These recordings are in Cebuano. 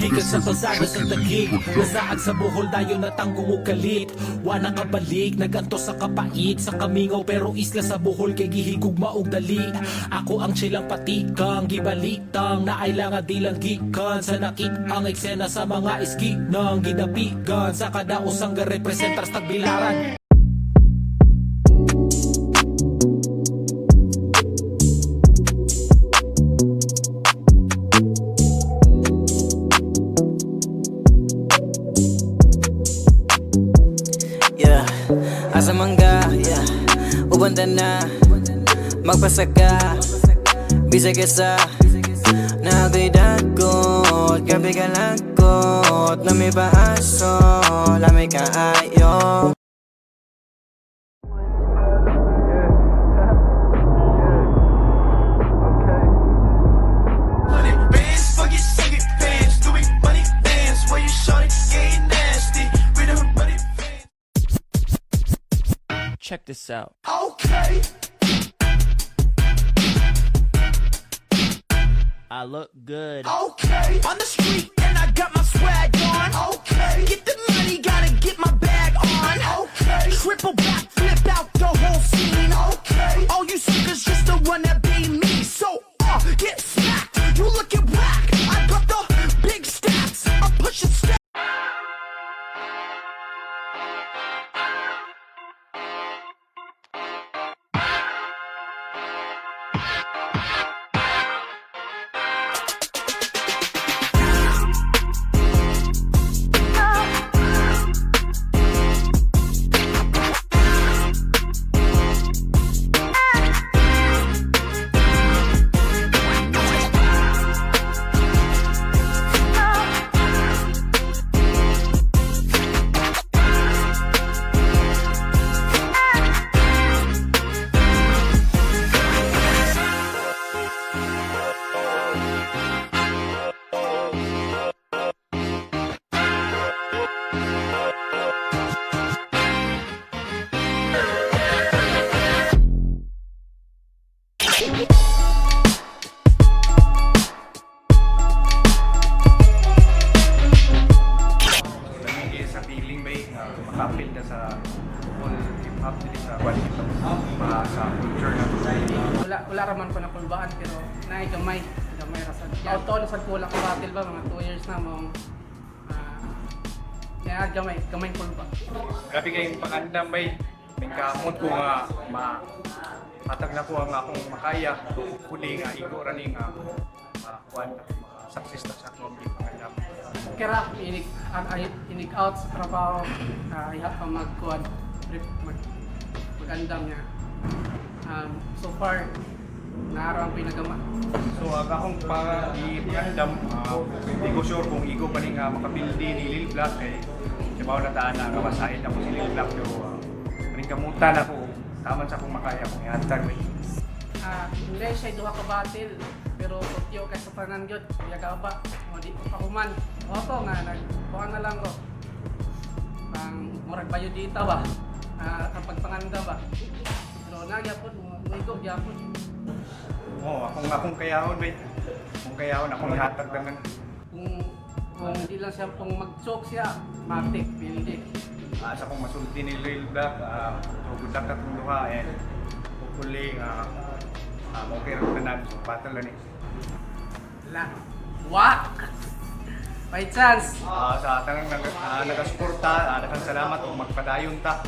Gikan sa kalsada sa Taguig, nasaag sa Bohol, dayon natanggong og kalit. Wa na kabalik, naganto sa kapait, sa kamingaw pero isla sa Bohol kay gihigugma og dali. Ako ang chilang patikang gibalitang naay nga dilang gikan sa nakit ang eksena sa mga iskinang gidapigan sa kadaosang garepresentar sa Tagbilaran. Yeah, asa mangga, yeah. Uban na, magpasaka. Bisag isa, naako'y dakot. Grabe ka lagot, nami paaso, lami kaayo. Money bands, fuck it, suck it, pants. Do we money dance? Where you shot it, getting nasty. We the money fans. Check this out. Okay. I look good. Okay. On the street and I got my swag on. Okay. Get the money, gotta get my bag on. Okay. Triple back, flip out the whole scene. Okay. All you suckers just the one that be me. So, get smacked. You looking whack. I got the big stacks. I'm pushing stacks. Lami sa feeling ba nga makapil na sa all hip hop dili sa kwan ma sa culture na. Wala, wala raman ko na kulbaan pero naay gamay, gamay ra sad. Auto na sad ko wala ko battle ba mga 2 years na mong kaya gamay, gamay kulba. Grabe kayong pangandam bay. Ningkamot ko nga ma hatag na ko ang akong makaya. Huli nga igo ra ni nga makuan success na sa akong pangandam. Kira inig inig out sa trabaho, iha pa magkuan mag magandam niya. So far naaraw ang pinagama. So ang akong pa ipangandam, di ko sure kung igo pa ni nga makapildi ni Lil Black kay kibaw na taan na kabasahin ako si Lil Black pero paningkamutan ako taman sa akong makaya kung ihatag bay. Hindi siya duha ka battle pero utyo kay sa tanan gyud kuya gaba mo di ko pahuman. O ko nga nagkuha na lang ko. Pang murag bayo dito ba? Ang pagpanganda ba? Pero na gyapon muigo gyapon. Oo, akong akong kayahon bay. Akong kayahon akong ihatag dangan. Kung di lang siya kung mag-choke siya, matik pildi. Sa akong masulti ni Lil Black, so good luck atong duha and hopefully nga okay ra tanan so battle na ni. La. Wa. By chance. Sa tanang nagasuporta, daghang salamat ug magpadayon ta.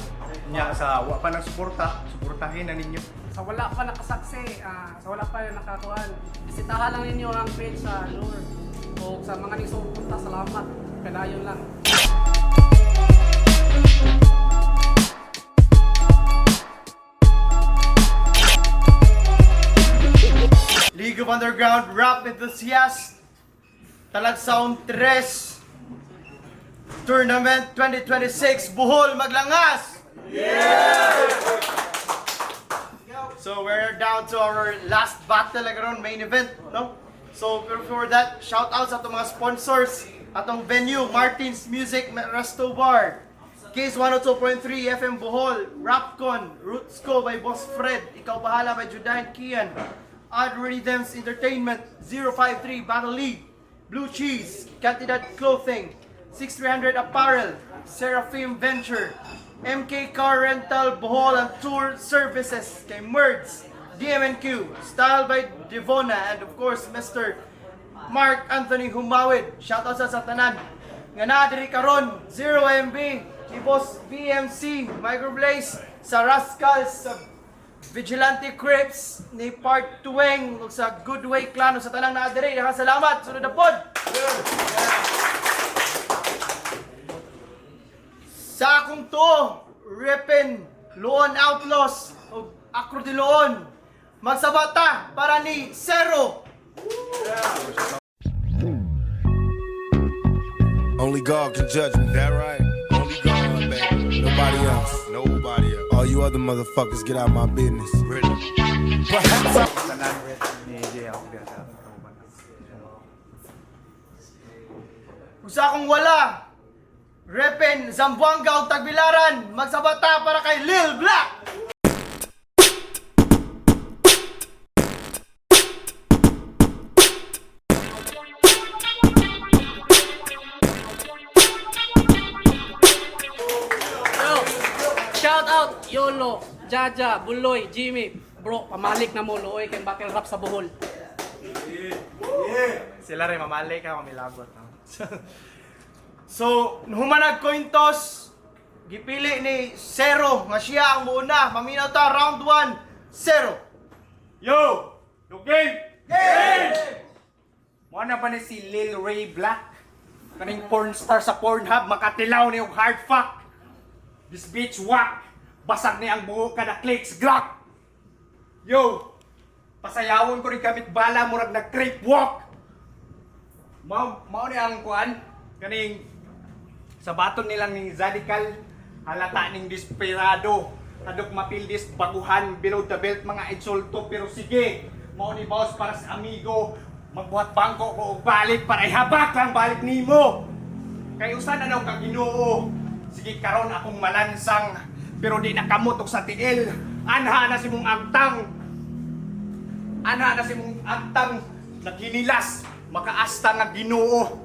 Nya sa wa pa nagsuporta, suportahin na ninyo. Sa wala pa nakasaksi, sa wala pa nakakuan, bisitahan lang ninyo ang page sa Lure. O sa mga nisupunta, salamat. Padayon lang. League of Underground Rap Enthusiast Talagsaon 3 Tournament 2026 Bohol Maglangas! Yeah! So we're down to our last battle karon, main event, no? So before that, shout out sa atong mga sponsors, atong venue Martin's Music Resto Bar, Case 102.3 FM Bohol, Rapcon, Roots Co by Boss Fred, Ikaw Bahala by Judahan Kian, Odd Rhythms Entertainment, 053 Battle League, Blue Cheese, Cantidad Clothing, 6300 Apparel, Seraphim Venture, MK Car Rental, Bohol and Tour Services, kay Merds, DMNQ, Style by Devona, and of course, Mr. Mark Anthony Humawid. Shoutout sa tanan. Nga naa diri karon, 0 MB, ni Boss BMC, Microblaze, sa Rascals, sa Vigilante Crips, ni Part Tuweng, ug sa Goodway Clan, ug sa tanang naa diri. Daghang salamat. Sunod na pod. Sa akong tuo, Ripin, Luon Outlaws, ug Akro de Luon. Magsabata para ni Zero. Only God can judge me. That right? Only God, baby. Nobody else. Nobody else. All you other motherfuckers, get out my business. Really? Perhaps I Tanan ni Jay ako dira sa kauban. Kung sa akong wala, Repen, Zamboanga ug Tagbilaran, magsabata para kay Lil Black! Yo, shout out Yolo, Jaja, Buloy, Jimmy. Bro, pamalik na mo luoy kay battle rap sa Bohol. Sila rin mamali ka mamilagot. No? So, humanag coin toss, gipili ni Zero nga siya ang muuna. Maminaw ta round 1, Zero. Yo! Yo game! Game! Mo na pa ni si Lil Ray Black. Kaning porn star sa Pornhub makatilaw ni og hard fuck. This bitch whack. Basag ni ang buo kada clicks Glock. Yo! Pasayawon ko rin gamit bala murag nag creep walk. Mao mao ni ang kuan kaning sa baton nilang ning Zadical, halata ning desperado, hadok mapildis baguhan below the belt mga insulto, pero sige, mao ni boss para sa amigo, magbuhat bangko ko og balik para ihabak lang balik nimo kay usa na daw ka Ginoo. Sige, karon akong malansang, pero di nakamot og sa tiil. Anha na si mong agtang, ana na si mong agtang naginilas, makaasta nga Ginoo.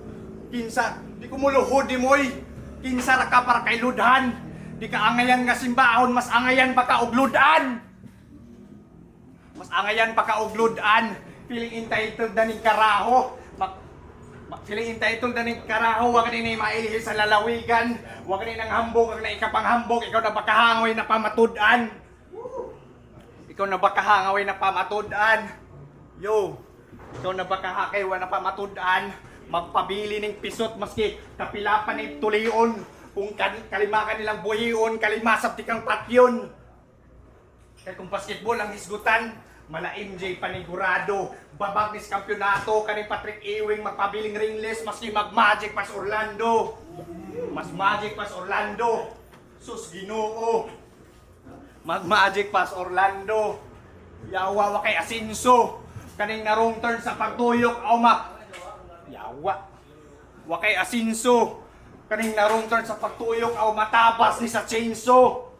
Kinsa di ko muluhod di moy, kinsa ra ka para kay ludhan? Di ka angayan nga simbahon, mas angayan pa ka og ludan, mas angayan pa ka og ludan. Feeling entitled na ning karaho. Feeling entitled na ning karaho, wa ni mailhi sa lalawigan, wa ni nang hambog ang naikapanghambog. Ikaw na bakahangoy na pamatud-an, ikaw na ba kahangaway na pamatud-an? Yo, ikaw na ba kahakay wa na pamatud-an? Magpabili ng pisot maski kapila pa ni tulion. Kung kalima ka nilang buhion, kalima sa tikang patyon. Kaya kung basketball ang hisgutan, mala MJ panigurado. Babag nis kampyonato, kaning Patrick Ewing magpabiling ringless, maski mag-magic pas Orlando. Mas magic pas Orlando. Sus Ginoo. Mag-magic pas Orlando. Yawa wa kay Asinso. Kaning narong turn sa pagtuyok aw ma. Yawa. Wa kay Asinso. Kaning narong turn sa pagtuyok aw matabas ni sa chainsaw.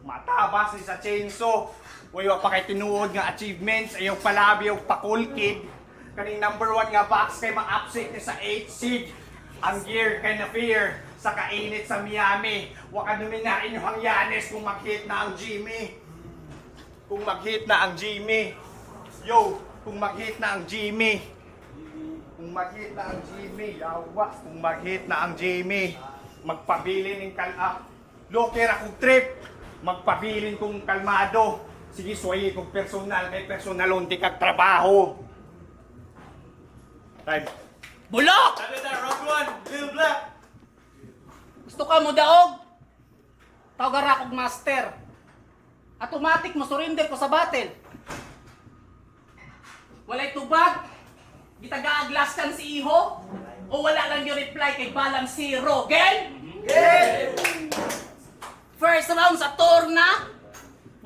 Matabas ni sa chainsaw. Uy, wa pa kay tinuod nga achievements, ayaw palabi og pakulkid. Kaning number one nga box kay ma-upset ni sa 8 seed. Ang gear kay na fear sa kainit sa Miami. Wa ka numina inyong Yanis kung mag-hit na ang Jimmy. Kung mag-hit na ang Jimmy. Yo, kung mag-hit na ang Jimmy. Kung mag-hit na ang Jimmy, yawa. Kung mag-hit na ang Jimmy, magpabilin ng Loker akong trip. Magpabilin kong kalmado. Sige, suwayi kong personal. Kay personal, unti kag trabaho. Time. Bulok! Round 1, Lil Black! Gusto ka mo daog? Tawag ra kog master. Automatic mo surrender ko sa battle. Walay tubag? Gitagaaglaskan si iho? O wala lang yung reply kay Balang Zero? Game? Game! First round sa torna,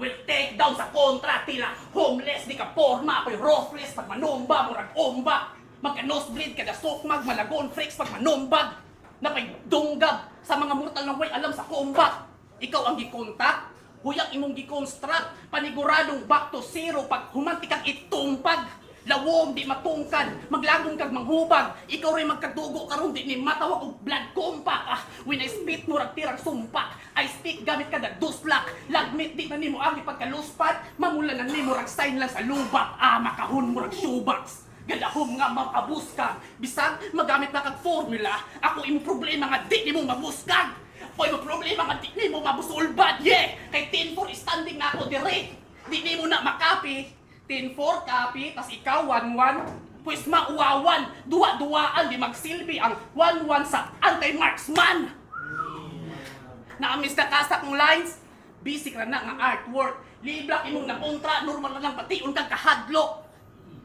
will take down sa kontra tila homeless di ka porma ako'y ruthless pag manumba murag omba magka nosebleed kada sukmag malagon freaks pag manumbag napay dunggab sa mga mortal na way alam sa combat. Ikaw ang gikontak, huyang imong gikonstruct, paniguradong back to zero pag humanti kang itumpag. Lawom di matungkad, maglagom kag manghubag. Ikaw rin magkadugo karon di ni matawag og blood compact. Ah, when I spit murag tirang sumpa. I speak gamit kada duslak. Lagmit di na nimo ang pagkaluspat. Mamula na nimo rag sign lang sa lubak. Ah, makahon murag shoebox. Galahom nga makabuskag. Bisag magamit na kag formula, ako imong problema nga di nimo mabuskag. Ako imong problema nga di nimo mabusulbad. Yeah! Kay 10-4 standing na ako dire. Di nimo na makapi. 10-4 copy, tas ikaw 1-1. Pwes mauwawan, duwa-duwaan, di magsilbi ang 1-1 sa anti-marksman. Naamis na ka sa akong lines? Basic ra na nga artwork. Liblak imong nakontra, normal na lang bation kag kahadlok.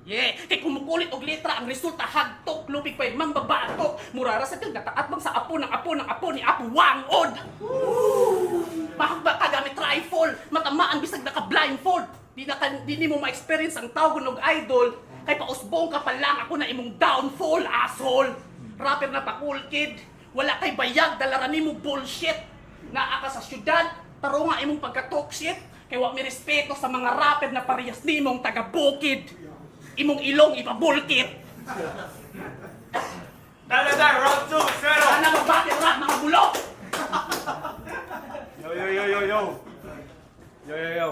Yeah, kay kumukulit og letra ang resulta hagtok, lupig pa'y mambabatok. Murara sa kag nataatbang sa apo ng apo ng apo ni Apo Wangod. Mahagba ka gamit rifle, matamaan bisag naka blindfold. Di na ka, di nimo ma-experience ang tawgon og idol kay pausbong ka pa lang ako na imong downfall, asshole. Rapper na pa cool kid, wala kay bayag dala ra nimo bullshit. Naa ka sa syudad, taro nga imong pagka-talk shit kay wa mi respeto sa mga rapper na parehas nimong taga-bukid. Imong ilong ipabulkit. Tara na, round 2, zero! Sana mag-battle rap mga bulok! Yo, yo, yo, yo, yo. Yo, yo, yo.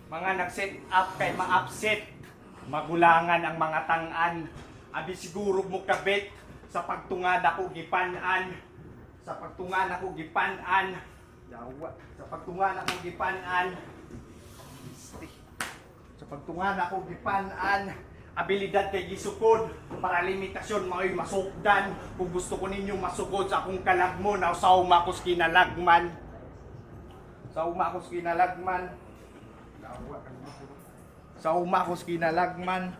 Mga nag-set up kay ma-upset. Magulangan ang mga tangan. Abi siguro mo kabit sa pagtungad ako gipanan. Sa pagtungan ako gipanan. Yawa. Sa pagtungan ako gipanan. Sa pagtungan ako gipanan. Abilidad kay gisukod para limitasyon mao'y masukdan. Kung gusto ko ninyong masukod sa akong kalagmo, na sa umakos kinalagman. Sa umakos kinalagman. Sa umakos kinalagman.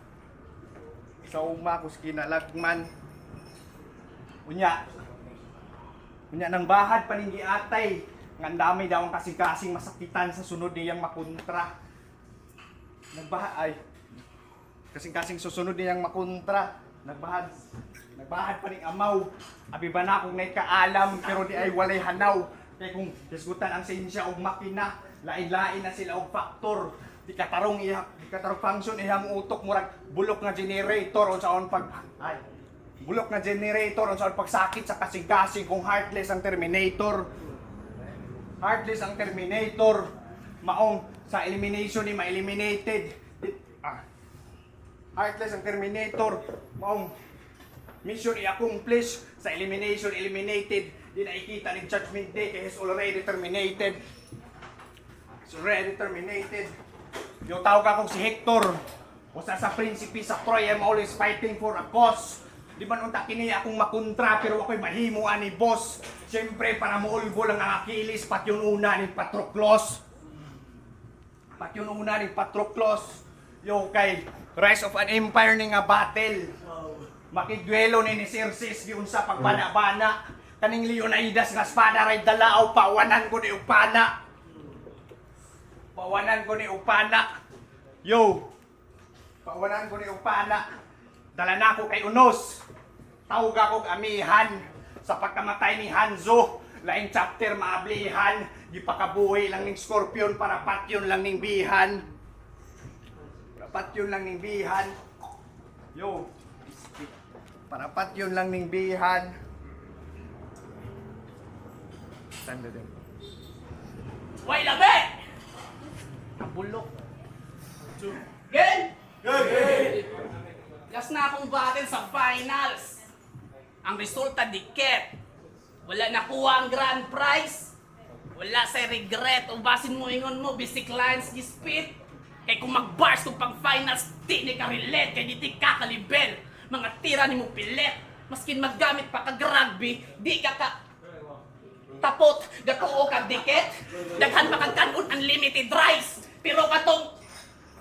Sa umakos kinalagman. Unya. Unya nang bahad paninggi atay. Nga ang dami daw ang kasing-kasing masakitan sa sunod niyang makontra. Nagbaha ay kasing-kasing susunod niyang makontra. Nagbahad nagbahad pa ning amaw. Abi ba na kung kaalam pero di ay walay hanaw. Kay kung hisgutan ang sensya og makina, lain-lain na sila og faktor. Di katarong iha, di katarong function ihang utok murag bulok nga generator unsaon pag ay bulok nga generator unsaon pagsakit sa kasing-kasing kung heartless ang Terminator. Heartless ang Terminator. Maong sa elimination ni ma-eliminated. Ah. Heartless ang Terminator. Maong mission i-accomplish sa elimination eliminated. Di nakikita ni Judgment Day kaya is already terminated. It's already terminated. Yo tawag akong si Hector. Usa sa prinsipe sa Troy, I'm always fighting for a cause. Di man unta kini akong makontra pero ako'y mahimo ani boss. Siyempre para muulbo lang ang Achilles pat yun una ni Patroclus. Pat yun una ni Patroclus. Yo kay Rise of an Empire ni nga battle. Makigduelo ni Xerxes giunsa pagbana-bana. Kaning Leonidas nga espada ray dalaw pawanan ko ni upana. Pawanan ko ni upana. Yo. Pawanan ko ni upana. Dala na ako kay Unos. Tawag akong amihan sa pagkamatay ni Hanzo. Laing chapter maablihan. Gipakabuhi lang ning Scorpion para patyon lang ning bihan. Para patyon lang ning bihan. Yo. Para patyon lang ning bihan. Tanda din. Way labi! Ang bulok. Game! Last na akong battle sa finals. Ang resulta dikit. Wala nakuha ang grand prize. Wala sa regret. O basin mo ingon mo, basic lines gispit. Kay kung mag-bars kung pang finals, di ni ka relate, kay di ti kakalibel. Mga tira ni mo pilit. Maskin maggamit pa kag rugby, di ka ka tapot, gatuo kag dikit. Daghan pa kag kanon unlimited rice. Pero katong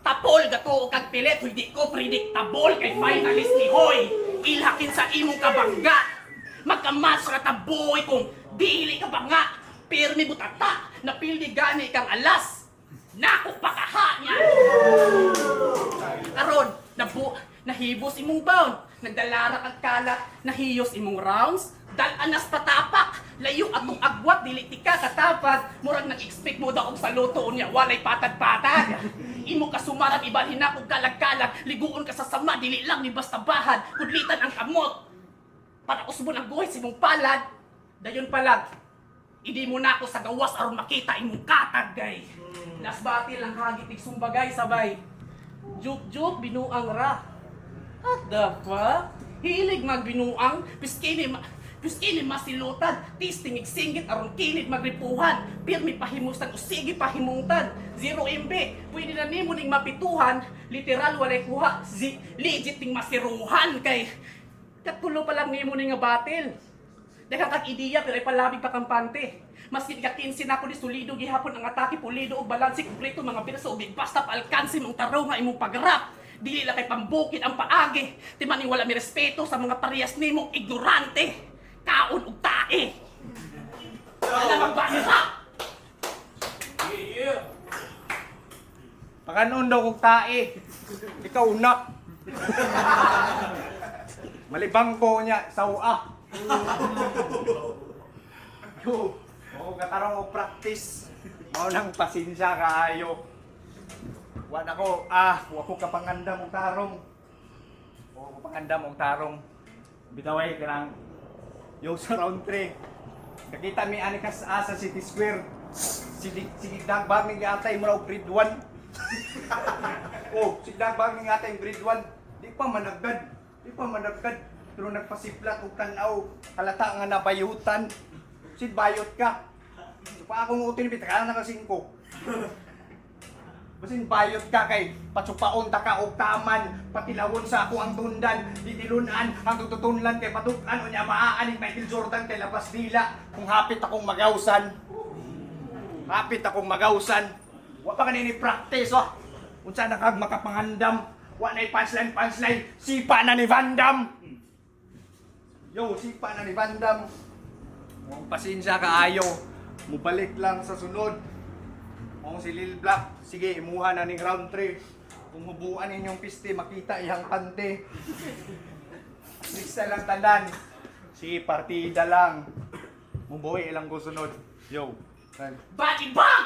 tapol gatuo kag pilit, hindi ko predictable kay finalist ni Hoy. Ilhakin sa imong kabangga. Magkamas ka taboy kung dili ka banga. Pirmi butata, napildi gani kang alas. Nako pa kaha niya. Karon, nabu nahibos imong bound, nagdalara kag kalat, nahiyos imong rounds, dal-anas patapak, layo atong agwat dili ti ka katapad, murag nag-expect mo daw og saluto unya walay patad-patad. Imo kasumaran ibalhin na og kalag-kalag. Liguon ka sa sama dili lang ni basta bahad. Kudlitan ang kamot. Para usbon ang guhit sa imong palad. Dayon palag. Hindi mo na ako sa gawas aron makita imong katag gay. Last battle ang hagit tig sumbagay sabay. Juk-juk binuang ra. What the fuck? Hilig magbinuang, piskini ma piskini masilutan, tisting igsingit aron kinit magripuhan, pirmi pahimusan o sige pahimungtan, 0 MB, pwede na nimo ning mapituhan, literal walay kuha, zi, legit ning masiruhan kay katulo pa lang nimo ning nga battle. Daghang kag ideya pero ipalabig pa kampante. Maski ka 15 na ako ni solido gihapon ang atake pulido og balanse kumpleto mga berso og basta paalkanse mong taraw nga imong pagrap. Dili lang kay pambukid ang paagi. Timaning wala mi respeto sa mga parehas nimong ignorante. Kaon og tae. Wala magbasa. Pakanon daw kog tae. Ikaw na. Malibang ko niya sawa. Yo, ako katarong og practice. Mao nang pasensya kaayo. Wa na ko wa ko kapangandam og tarong. Wa ko kapangandam og tarong. Bitaway kanang yo sa round 3. Nakita mi ani kas asa City Square. Sige sige dagbag ni atay mura og grade 1. Oh, si dagbag ni atay grade 1. Di pa managad. Di pa managad. Pero nagpasiplat og tan-aw, halata nga nabayutan. Sid bayot ka. So pa akong utin bitakaan na ka 5. Basin bayot ka kay patsupaon ta ka og taman, patilawon sa ako ang tundan, ditilunan ang tututunlan kay patukan unya maaan ni Michael Jordan kay labas dila kung hapit akong magawsan. Hapit akong magawsan. Wa pa kanini practice oh. Unsa na kag makapangandam? Wa nay punchline punchline, sipa na ni Van Damme. Yo, sipa na ni Van Damme. Mong pasensya kaayo. Mubalik lang sa sunod. Kung si Lil Black, sige, imuha na ning round 3. Kung hubuan ninyong piste, makita iyang pante. Six na lang tanan. Sige, partida lang. Mubuhi ilang ko sunod. Yo. Time. Body bag!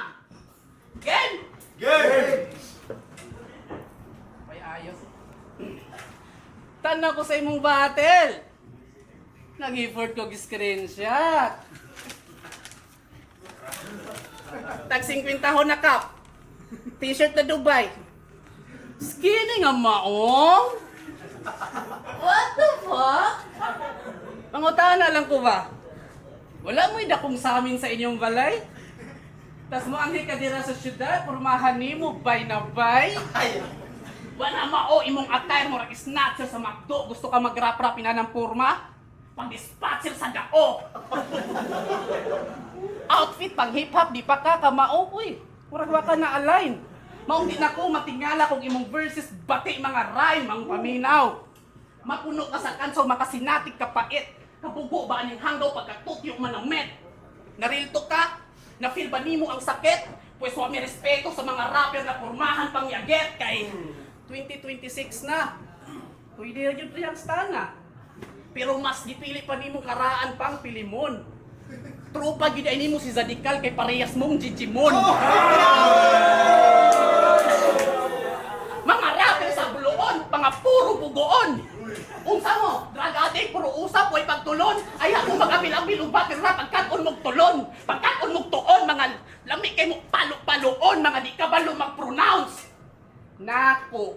Game! Game! May ayos. Tanaw ko sa imong battle. Nag-effort ko screenshot. Tag 50 ho na cup. T-shirt na Dubai. Skinny nga maong. What the fuck? Pangutana lang ko ba? Wala mo'y dakong samin sa inyong balay? Tas mo ang hikadira sa syudad, pormahan nimo bay na bay. Ay! Wala mao imong attire mo rag snatcher sa McDo. Gusto ka mag-rap-rap ina ng porma? Pang dispatcher sa dao. Outfit pang hip hop di pa ka kamao uy. Murag wa ka na align. Maong di na ko matingala kung imong verses bati mga rhyme ang paminaw. Mapuno ka sa kanso makasinatig ka pait. Kabugo ba aning hanggaw pagkatutyo man ang met? Narilto ka? Na-feel ba nimo ang sakit? Pwes wa mi respeto sa mga rapper na pormahan pang yaget kay 2026 na. Pwede na yun yung stana. Pero mas gipili pa nimo karaan pang pilimon. Tropa gyud ay nimo si Zadikal kay parehas mong Jijimon. Mga rapper sa buloon, mga puro bugoon. Unsa mo, drug addict, puro usap, way pagtulon. Ay ako mag-apil-apil ug battle rap, pagkat-on mong tulon. Pagkat-on mong tuon, mga lami kay mo palo-paloon, mga di kabalo mag-pronounce. Nako.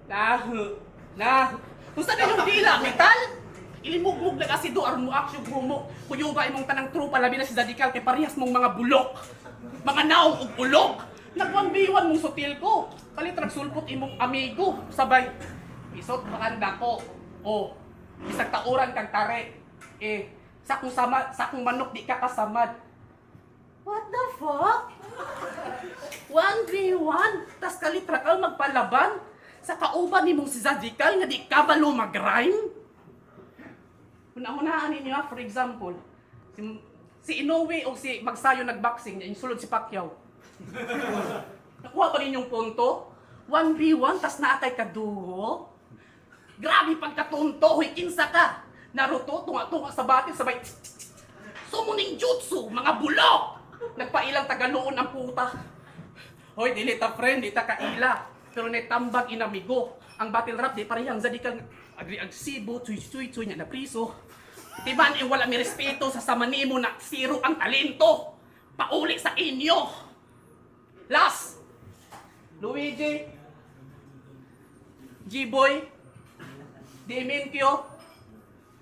Nahu. Nahu. Unsa na yung dila, metal? Ilimugmug na kasi do aron mo action humok. Kuyuga imong tanang tropa labi na si Zadikal kay parehas mong mga bulok. Mga naong ug ulog. Nagwambiwan mong sutil ko. Kalit rag sulpot imong amigo sabay. Isot makanda ko. O bisag tauran kang tare. Eh sa kung sama sa kung manok di ka kasamad. What the fuck? 1v1, tas kalitra ka magpalaban sa kauban nimong si Zadikal nga di kabalo mag-rhyme. Una-unaan ninyo ha, for example, si Inoue o si Magsayo nagboxing, yung sulod si Pacquiao. Nakuha ba ninyong punto? 1v1, tas naa kay kadugo? Grabe pagkatunto, huy, kinsa ka! Naruto, tunga-tunga sa batil, sabay tsk, tsk, tsk. Sumuning jutsu, mga bulok! Nagpailang tagaloon ang puta. Hoy, dili ta friend, di ta kaila. Pero naitambag inamigo. Ang battle rap di parehang zadikang agri ag Cebu, tuy tuy tuy nya na priso. Tiban eh, wala mi respeto sa sama nimo na zero ang talento. Pauli sa inyo. Last. Luigi, G-Boy, Dementio,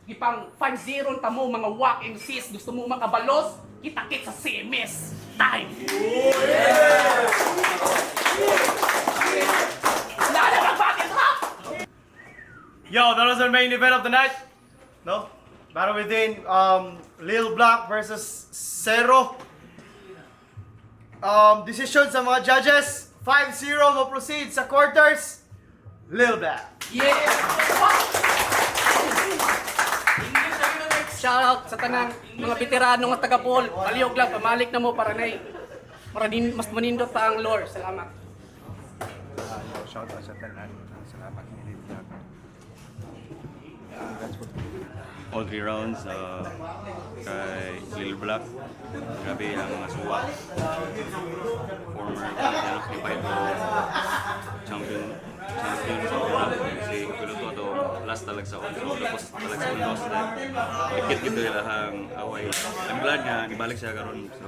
gipang 5-0 ta mo mga whack MCs, gusto mo makabalos, kitakit sa CMS. Time! Lala mag-battle rap! Yo, that was our main event of the night. No? Battle within Lil Black versus Zero. Decision sa mga judges. 5-0 mo proceed sa quarters. Lil Black. Yeah! Shout out sa tanang mga veterano nga taga Bohol. Palihog lang, pamalik na mo para nay para din mas manindot pa ang lore. Salamat. Shout out sa tanan. Salamat ni Lil Black. All three rounds kay Lil Black. Grabe ang mga suwa. Former ano, 5 champion champion sa una si Piloto to last talag sa on. So tapos talag sa lost na. Dikit gid ang away. I'm glad nga nibalik siya karon. So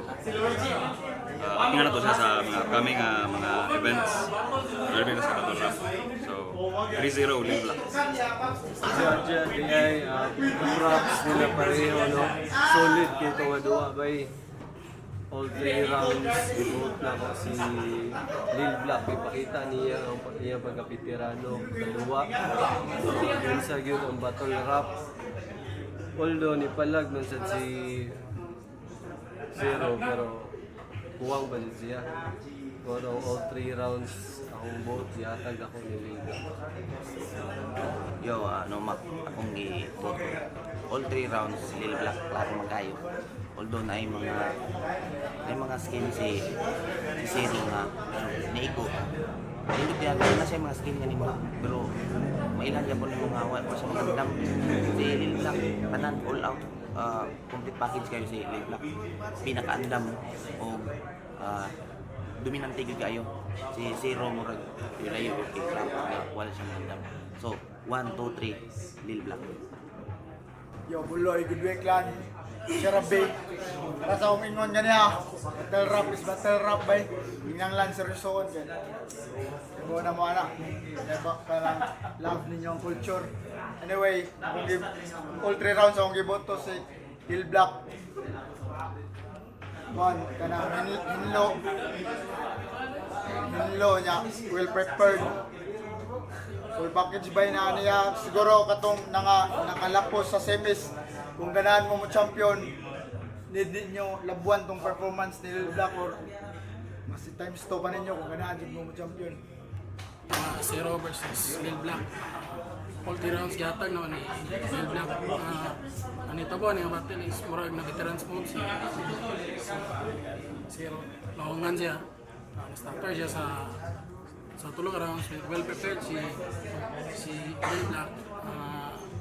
nga na to siya sa mga upcoming mga events. Grabe na sa battle rap. So 3-0 Lil Black. Si Arjan, ay props nila pareho, no? Solid kay itong duwa, bay. All three rounds, i-vote na ako si Lil Black. Ipakita niya ang iyang pagkapitirano sa duwa. Yun sa yun ang battle rap. Although, nipalag man sad si Zero, pero kuwang ba jud siya? Pero all three rounds, akong vote, gihatag ako ni Lil Black. Yo, ano, Mac, akong gi-vote. All three rounds, Lil Black, klaro man kayo. Although na mga skin si si Zero nga naigo. Hindi kaya na siya mga skin nga nimo, pero mailan gyapon nimo nga wa pa siya magandam. Si Lil Black tanan all out, complete package kayo si Lil Black. Pinakaandam o dominante gyud kayo. Si Zero murag layo kay Black nga wala siya magandam. So 1 2 3 Lil Black. Yo, Buloy, good week lang. Sarabi. Para sa akong ingon ganiya. Battle rap is battle rap, bay. Ginanglan seryosoon kay. Ibo na mo ana. Diba ka lang love ninyo ang culture. Anyway, akong give, all three rounds akong giboto si Lil Black. One, kanang hinlo. Hinlo niya, well prepared. Full package ba na niya? Siguro katong nanga, nakalapos sa semis. Kung ganahan mo mo champion, need ninyo labuan tong performance ni Lil Black or mas times 2 pa ninyo kung ganahan jud mo mo champion. Zero versus Lil Black. All three rounds gihatag naman ni Lil Black. Ano ito ba, ang battle is murag na veterans mode si, si Zero. Lahongan siya. Starter siya sa tulo ka rounds. Well prepared si si Lil Black.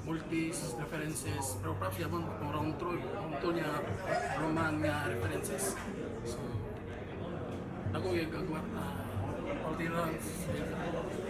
Multis, references, pero props yapon kung round 2 niya, Roman nga references. So, ako yung gagawin all three rounds. Lil Black.